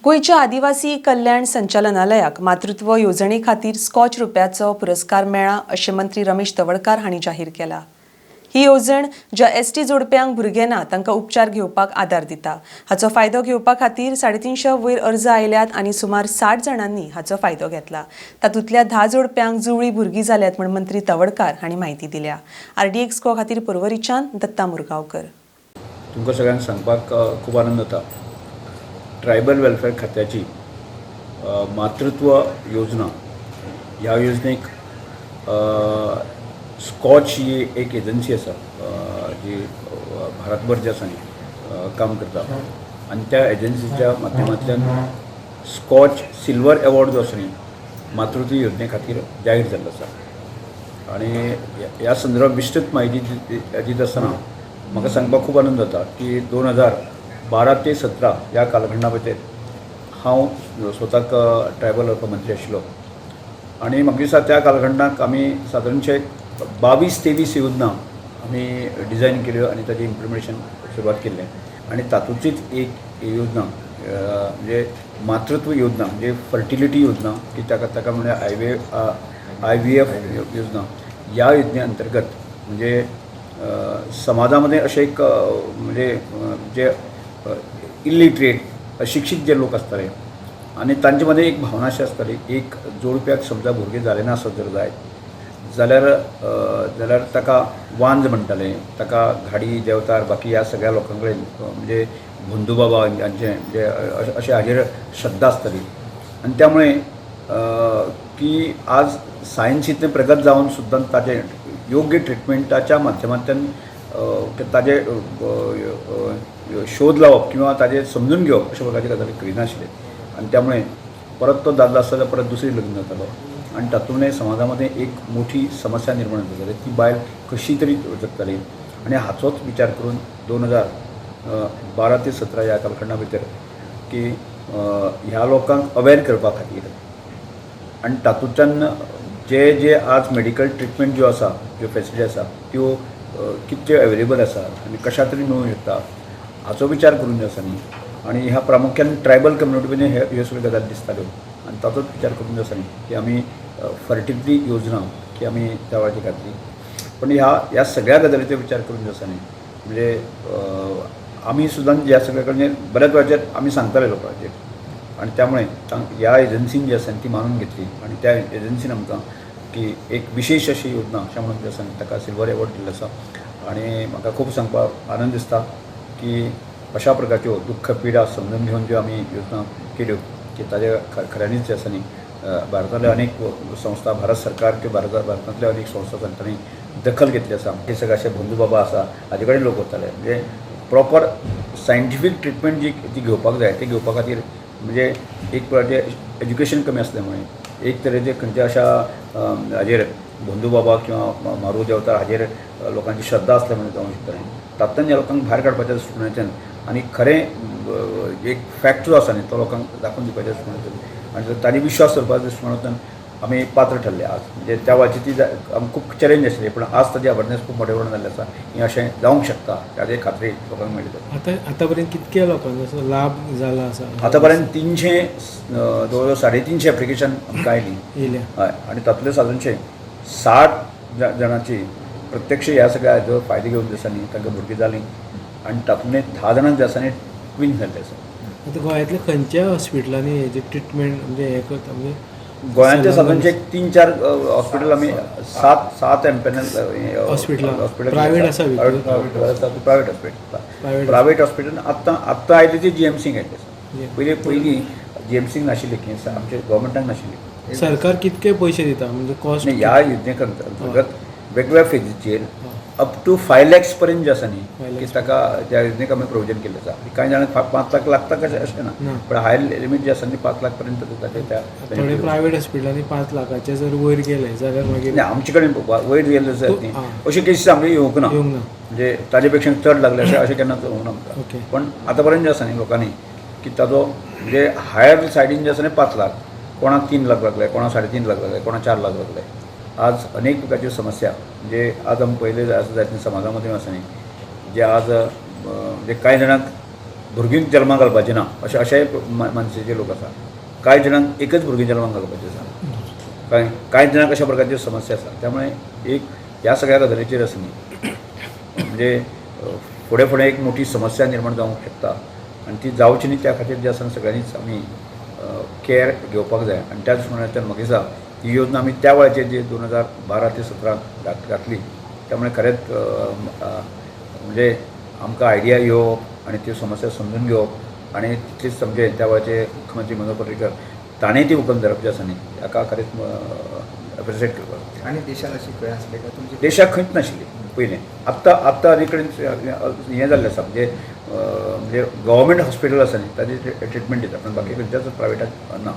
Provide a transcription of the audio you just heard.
गोंयच्या आदिवासी कल्याण संचालनालयाक मातृत्व येवजणे खातीर स्कॉच रुप्याचो पुरस्कार मेळ्ळा अशें मंत्री रमेश तवडकार हांणी जाहीर केला. ही येवजण ज्या एसटी जोडप्यांक भुरगें ना तांकां उपचार घेवपाक आदार दिता. हाचो फायदो घेवपा खातीर 350 वयर अर्ज आयल्यात आनी सुमार 60 जाणांनी हाचो फायदो घेतला. तातूंतल्या 10 जोडप्यांक जुंवळी भुरगीं जाल्यात म्हूण मंत्री तवडकार हांणी म्हायती दिल्या. आरडीएक्स गोवा खातीर पर्वरीच्यान दत्ता मुरगांवकर. तुमकां सगळ्यांक सांगपाक खूब आनंद जाता. ट्रायबल वेलफेअर खात्याची मातृत्व योजना, ह्या योजनेक स्कॉच ही एक एजन्सी आसा जी भारतभर जे आसा न्ही काम करता आनी त्या एजन्सीच्या माध्यमांतल्यान स्कॉच सिल्वर एवॉर्ड जो आसा न्ही मातृत्व योजने खातीर जाहीर जाल्लो आसा. आनी ह्या संदर्भात विस्तृत म्हायती दिता आसतना म्हाका सांगपाक खूब आनंद जाता की 2012 ते 17 ह्या कालखंडा भितर हांव स्वताक ट्रायबल वेलफेअर मंत्री आशिल्लो आनी म्हाका दिसता त्या कालखंडाक आमी सादारणशे 22-23 योजना आमी डिजायन केल्यो आनी ताजें इम्प्लिमेंटेशन सुरवात केल्लें. आनी तातूंतलीच एक योजना म्हणजे मातृत्व योजना, म्हणजे फर्टिलिटी योजना की ताका ताका म्हणजे आयव्हीएफ योजना. ह्या योजने अंतर्गत म्हणजे समाजा मदें अशें एक म्हणजे जे इलिटरेट अशिक्षीत जे लोक आसताले आनी तांचे मदें एक भावना अशी आसताली, एक जोडप्याक समजा भुरगें जालें ना आसत जर जायत जाल्यार जाल्यार ताका वांज म्हणटाले, ताका घाडी देंवचार बाकी ह्या सगळ्या लोकां कडेन म्हणजे भोंदू बाबा हांचे म्हणजे अशें हाजेर श्रद्धा आसताली. आनी त्यामुळे की आज सायन्स इतलें प्रगत जावन सुद्दां ताजें योग्य ट्रिटमेंटाच्या माध्यमांतल्यान ताजें शोध लावप किंवा ताजें समजून घेवप अशा प्रकारची गजाली करिनाशिल्ले. आनी त्यामुळे परत तो दादलो आसता जाल्यार परत दुसरी लग्न जातालो आनी तातूंतल्यान समाजा मदें एक मोठी समस्या निर्माण जाताली, ती बायल कशी तरी जगताली. आनी हाचोच विचार करून 2012 ते 17 ह्या कालखंडा भितर की ह्या लोकांक अवेर करपा खातीर आनी तातूंतल्यान जे जे आज मेडिकल ट्रिटमेंट ज्यो आसा, ज्यो फेसिलिटी आसा त्यो कितक्यो अवेलेबल आसा आनी कशा तरेन मेळूंक शकता हाचो विचार करून जो आसा न्ही, आनी ह्या प्रामुख्यान ट्रायबल कम्युनिटी मदीं ह्यो सगळ्यो गजाली दिसताल्यो आनी ताचोच विचार करून जो आसा न्ही की आमी फर्टिलिटी योजना की आमी त्या वेळाचेर घातली. पण ह्या ह्या सगळ्या गजालीचो विचार करून जो आसा न्ही म्हणजे आमी सुद्दां ह्या सगळ्या कडेन बऱ्याच वेळाचेर आमी सांगताले लोकांचेर आनी त्यामुळे ह्या एजन्सीन जी आसा ती मानून घेतली आनी त्या एजन्सीन आमकां की एक विशेश अशी योजना अशें म्हणून जी आसा ताका सिल्वर एवॉर्ड दिल्लो आसा. आनी म्हाका खूब सांगपाक आनंद दिसता की अशा प्रकारच्यो दुख्ख पिडा समजून घेवन ज्यो आमी योजना केल्यो की ताजे खऱ्यांनीच जे आसा न्ही भारतांतल्यो अनेक संस्था, भारत सरकार किंवा भारतांतल्यो अनेक संस्था आसा तांणी दखल घेतली आसा. हे सगळे अशे भोंदू बाबा आसा हाजे कडेन लोक वताले, म्हणजे प्रॉपर सायंटिफीक ट्रिटमेंट जी ती घेवपाक जाय ती घेवपा खातीर म्हणजे एक प्रकारचें एज्युकेशन कमी आसल्या मुळे एक तरेचे खंयच्या अशा हाजेर भोंदू बाबा किंवा म्हारू देवता हाजेर लोकांची श्रद्धा आसल्या मुळे जावंक शकता. तातूंतल्यान ह्या लोकांक भायर काडपाच्या दृश्टिकोनाच्यान आनी खरें एक फॅक्ट जो आसा न्ही तो लोकांक दाखोवन दिवपाच्या दृश्टिकोनांतल्यान आनी ताणी विश्वास दवरपाच्या दृश्टिकोनांतल्यान आमी पात्र ठरले आज. म्हणजे त्या वेळाची ती आमकां खूब चॅलेंज आशिल्ली पूण आज ताजी अवेरनेस खूब मोठ्या प्रमाणात जाल्ली आसा हें अशें जावंक शकता हाजी खात्री लोकांक मेळ्ळी. आतां आतां पर्यंत कितक्या लोकांचो असो लाभ जाला आसा? आतां पर्यंत 300 जवळ जवळ 350 एप्लिकेशन आमकां आयलीं. येयल्या. हय, आनी तातूंतले सादारणशे 60 जाणांची प्रत्यक्ष ह्या सगळ्या हाजो फायदो घेवन जे आसा न्ही तांकां भुरगीं जालीं आनी तातूंतले 10 जाणांक जे आसा न्ही ट्विन जाल्ले आसा. आतां गोंयांतल्या खंयच्या हॉस्पिटलांनी हेजें ट्रिटमेंट म्हणजे हें करता म्हणजे गोंयांतले सादारणशे 3-4 हॉस्पिटल आमी 7 एम्पॅनल हॉस्पिटलां. हॉस्पिटल प्रायव्हेट आसा भितर? Private hospital. Private. Private hospital आत्तां आत्तां आयले ती जीएमसीक आयले आसा. पयलीं पयलीं जीएमसीक नाशिल्ली की आमच्या गव्हर्मेंटाक नाशिल्ली. सरकार कितके पयशे दिता म्हणजे कॉस्ट? न्ही, ह्या योजने अंतर्गत वेगवेगळ्या फेजीचेर अप टू 5 लॅक्स पर्यंत जे आसा न्ही की ताका त्या योजनेक आमी प्रोविजन केल्लें आसा. आनी कांय जाणांक 5 लाख लागता कशें अशें ना, ना. पण हायर लिमीट जे आसा न्ही 5 लाख पर्यंत ताचे त्या थोडे प्रायव्हेट हॉस्पिटलांनी 5 लाखाचे जर वयर गेले जाल्यार मागीर न्ही, आमचे कडेन वयर गेल्ले आसा न्ही अश्यो केसीस आमगे येवंक ना. येवंक ना. म्हणजे ताजे पेक्षा चड लागले अशें अशें केन्नाच जावंक ना आमकां. पण आतां पर्यंत जे आसा न्ही लोकांनी की ताजो म्हणजे हायर सायडीन जे आसा न्ही 5 लाख, कोणाक 3 लाख लागले, कोणाक 3.5 लाख लागले, कोणाक 4 लाख लागले. आज अनेक प्रकारच्यो समस्या म्हणजे आज आमी पळयले आसा जायते समाजा मदीं आसा न्ही जे आज म्हणजे कांय जाणांक भुरगीं जल्माक घालपाचें ना अशें अशेय मानसीचे लोक आसा. कांय जाणांक एकच भुरगीं जल्माक घालपाचें आसा, कांय कांय जाणांक अशा प्रकारच्यो समस्या आसा. त्यामुळे एक ह्या सगळ्या गजालीचेर आसा न्ही, म्हणजे फुडें फुडें एक मोठी समस्या निर्माण जावंक शकता आनी ती जावची न्ही त्या खातीर जे आसा सगळ्यांनीच आमी केअर घेवपाक जाय. आनी त्याच प्रमाणांतल्यान म्हाका दिसता ही योजना आमी त्या वेळाचेर जी 2012 ते 17 घातली, त्यामुळे खरेंच म्हणजे आमकां आयडिया येवप आनी त्यो समस्या समजून घेवप आनी तितलीच समजे त्या वेळाचे मुख्यमंत्री मनोहर पर्रीकर ताणें ती उखल धरप जी आसा न्ही हाका खरेंच एप्रिशिएट करपाक. आनी देशान अशी खंय आसले काय तुमचे? देशाक खंयच नाशिल्ली पयलें. आत्तां आत्तां अली कडेन हें जाल्लें आसा, म्हणजे म्हणजे गव्हर्मेंट हॉस्पिटल आसा न्ही ताजेर ट्रिटमेंट दिता, पूण बाकी खंयच्याच प्रायवेटाक ना.